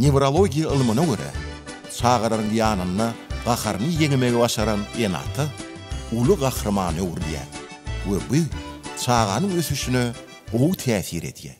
Newrologiýa ylmyna görä, çagalaryň ýanynda gaharyny ýeňmegi başaran ene-ata uly gahrymana öwrülýär we bu çaganyň ösüşine gowy täsir edýär.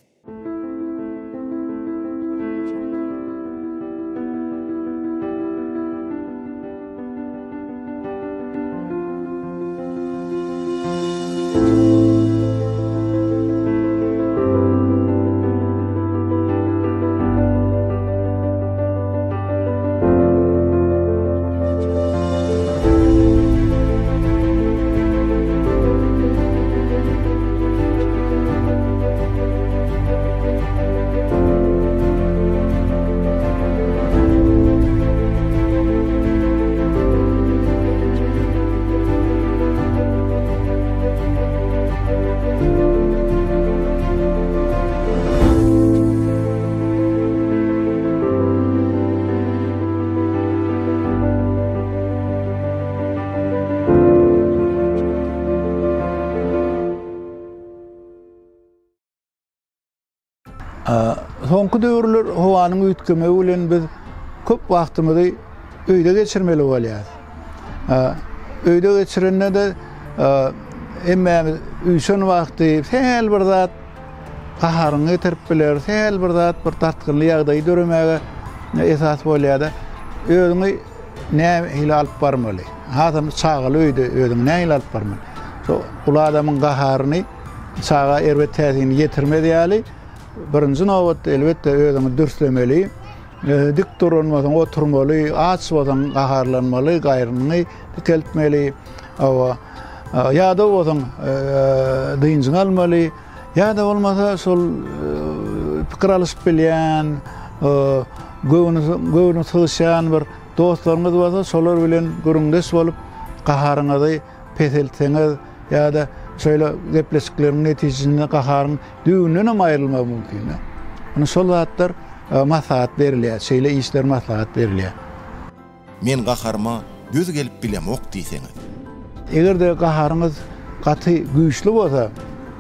Soňky döwürler howanyň üýtgemegi bilen biz köp wagtymyzy öýde geçirmeli bolýarys. Öýde geçirende-de hemmämiz üýşen wagty sähel bir zat gaharyňy getirip biler, sähel bir zat bir dartgynly ýagdaý döremäge esas bolýar-da. Özüňi nähili alyp barmaly? Hasam çagaly öýde özüňi nähili alyp barmaly? Şo uly adamyň gaharyny çaga erbet täsirini ýetirmez ýaly, birinji nobatda elbetde özüňi dürslemeli. Dik duran bolsaň oturmaly, aç bolsaň gaharlanmaly, gaýryňy dikeltmeli. Hawa. Ýadaw bolsaň dynjyňy almaly. Ýa-da bolmasa şol pikir alyşyp bilýän, göwni göwni sygyşýan bir dostlaryňyz bolsa, şolar bilen gürrüňdeş bolup, gaharyňyzy peseltseňiz ýa-da şeýle gepleşikleriň netijesinde gaharyň düýbünden hem aýrylmagy mümkin. Ine şol zatlar maslahat berilýär, şeýle işler maslahat berilýär. Men gaharyma döz gelip bilemok diýseňiz. Eger-de gaharyňyz gaty güýçli bolsa,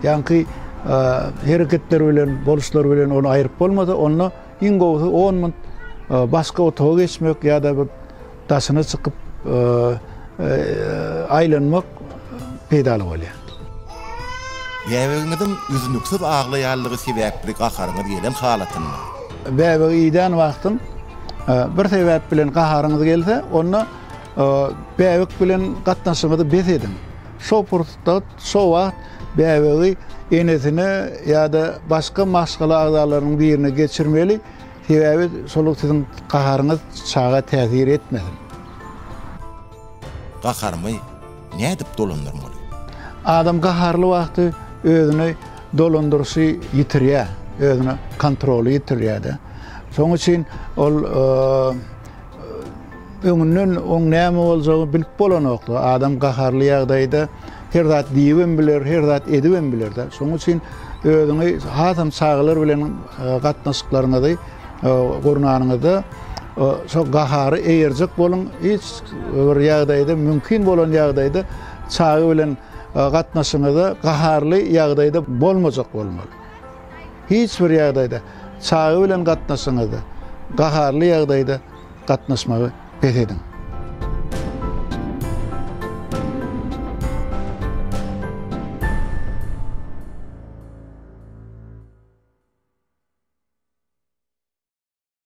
ýaňky hereketler bilen, boluşlar bilen ony aýryp bolmasa, onda iň gowusy on munt başga otaga geçmek ýa-da bir daşyna çykyp aýlanmak peýdaly bolýar. Bäbegiňiziň üznüksiz aglaýanlygy sebäpli gaharyňyz gelen halatynda. Bäbegi idän wagtyň bir sebäp bilen gaharyňyz gelse, onda bäbek bilen gatnaşygyňyzy bes ediň. Şo pursat, şo wagt bäbegi enesine ýa-da başga maşgala agzalarynyň birine geçirmeli, sebäbi şol siziň gaharyňyz çaga täsir etmesin. Gaharymy nädip dolandyrmaly? Adam gaharly wagty özüni dolandyryşy ýitirýär, özüne kontroly ýitirýär-de. Şonuň üçin ol öňünden oň näme boljagyny bilip bolanok-da. Adam gaharly ýagdaýda her zat diýibem biler, her zat edibem biler-de. Şonuň üçin özüňi hasam çagalar bilen gatnaşyklaryňyzy gurnanyňyzda şo gahary eýerjek boluň, hiç bir ýagdaýda mümkin bolan ýagdaýda çaga bilen gatnaşyňyzda gaharly ýagdaýda bolmajak bolmaly. Hiç bir ýagdaýda çaga bilen gatnaşyňyzda gaharly ýagdaýda gatnaşmagy bes ediň.